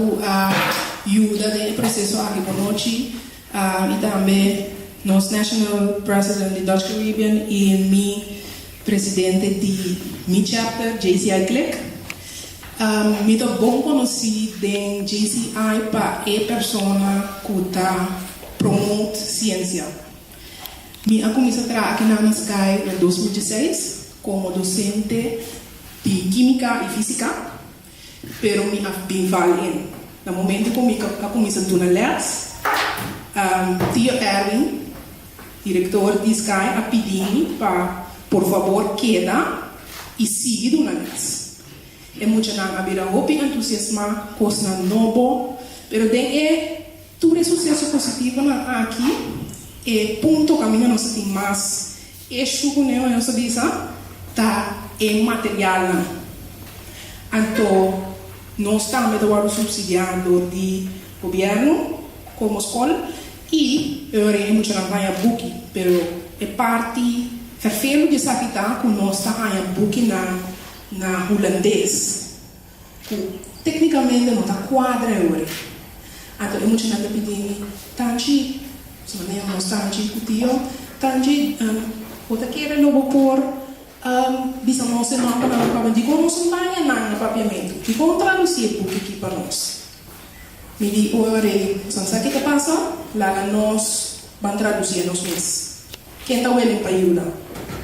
ku a yuda den e proseso aki bonochi i tambe nos National President di Dutch Caribbean i mi presidente di mi chapter JCI Click. Mi ta bon konosí den JCI pa e persona ku ta promote siensia. Mi a kuminsá traha akinan na Sky na 2016 komo dosente di kímika i físika, pero mi a bin val in. Na momento ku mi a kuminsá duna lès, Tio Erwin, direktor di Sky, a pidi mi pa por fabor keda i sigui duna lès. E muchanan a bira hopi entusiasmá, kosnan nobo, pero den e Tur e suseso positivonan aki, e punto kaminda nos ta tin mas eshu ku ne, nos ta bisa, ta e materialnan. Anto nos tambe ta wòrdu supsidiá dor di gobièrnu komo skol i e ora e muchanan ta haña buki, pero e parti fèrfelu di esaki ta ku nos ta haña bukinan na hulandes. Ku téknikamente no ta kuadra e ora. Anto e muchanan ta pidi mi, Tanchi, su manera nos tanchi ku tio, Tanchi, bo ta kere lo bo por bisa nos e nòmbernan na papiamentu? Dikon nos no ta haña nan na papiamentu? Dikon tradusí e buki aki pa nos? Mi di, Ora rei, boso no sa ke ta pasa? Laga nos ban tradusí e nos mes. Ken ta willing pa yuda?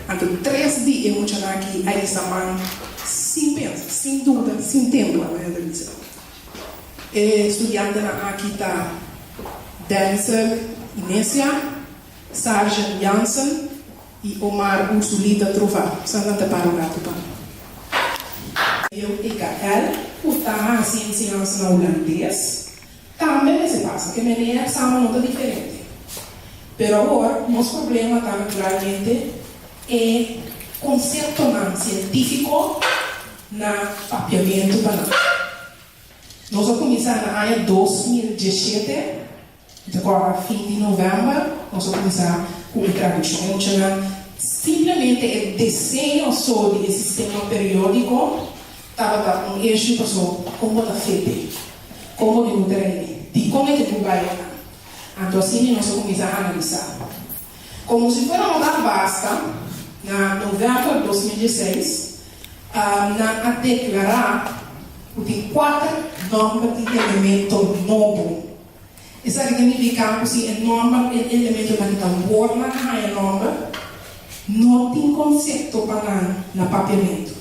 Anto tres di e muchanan aki a hisa man sin pensa, sin duda, sin tembla, manera ta bisa. E studiantenan aki ta Denzel Inesia, Sargent Jansen i Omar Ursulita Trova. Sa nan ta para un ratu pa mi. EKL, ku ta hasi enseñansa na hulandes, Tambe mester pasa ke mene e examen no ta diferente. Pero awor nos problema ta naturalmente e konseptonan sientífiko na papiamentu pa nan. Nos a kuminsá na aña 2017, mi ta kòrda fin di novèmber, nos a kuminsá ku e tradukshon. E muchanan simplemente e deseño so di e sistema periódiko tabata un issue paso kon bo ta fete. Kon bo tin ku trae? Dikon e tin ku bai nan? Anto asina nos a kuminsá analisá. Komo si fuera no ta basta, na novèmber 2016, nan a deklará ku tin kuater nòmber di elemento nobo. Esaki ta nifiká ku si e nòmber e elementonan ki ta wòrdu nan a haña nòmber, no tin konsepto pa nan na papiamentu.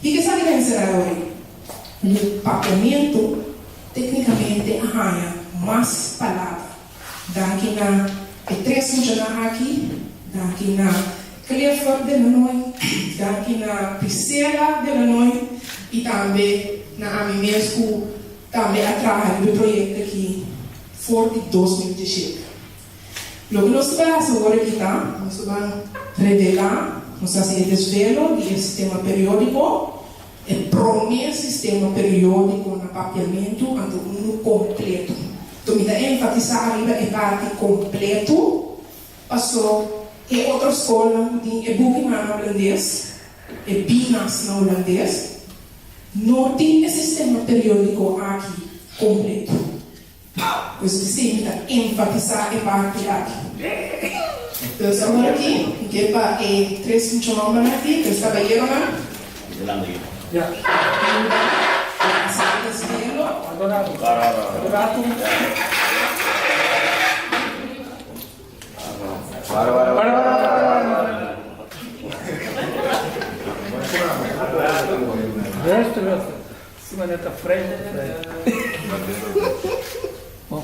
Kiko esaki ta enserá awor? Ku papiamentu téknikamente a haña mas palabra. Danki na e tres muchanan aki, danki na Clifford Delanoy, danki na Priscilla Delanoy i tambe na ami mes ku tambe a traha riba e proyekto aki for di 2017. Loke nos ta bai hasi awor aki ta, nos ta ban revelá, nos ta hasi e desvelo di e sistema periódiko, e promé sistema periódiko na papiamentu, anto unu kompleto. Anto mi ta enfatisá ariba e parti kompleto, paso e otro skolnan ku tin e bukinan na hulandes, e binas na hulandes, no tin e sistema periódiko aki kompleto. Pues p'esei mi ta enfatisá e parti aki. Pues awor aki mi ke pa e tres mucha hombernan aki, tres kabayeronan, yuda hasi e desvelo. Su manera ta fresh ta fresh. Bon,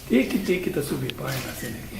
tiki tiki ta subi paña asina aki.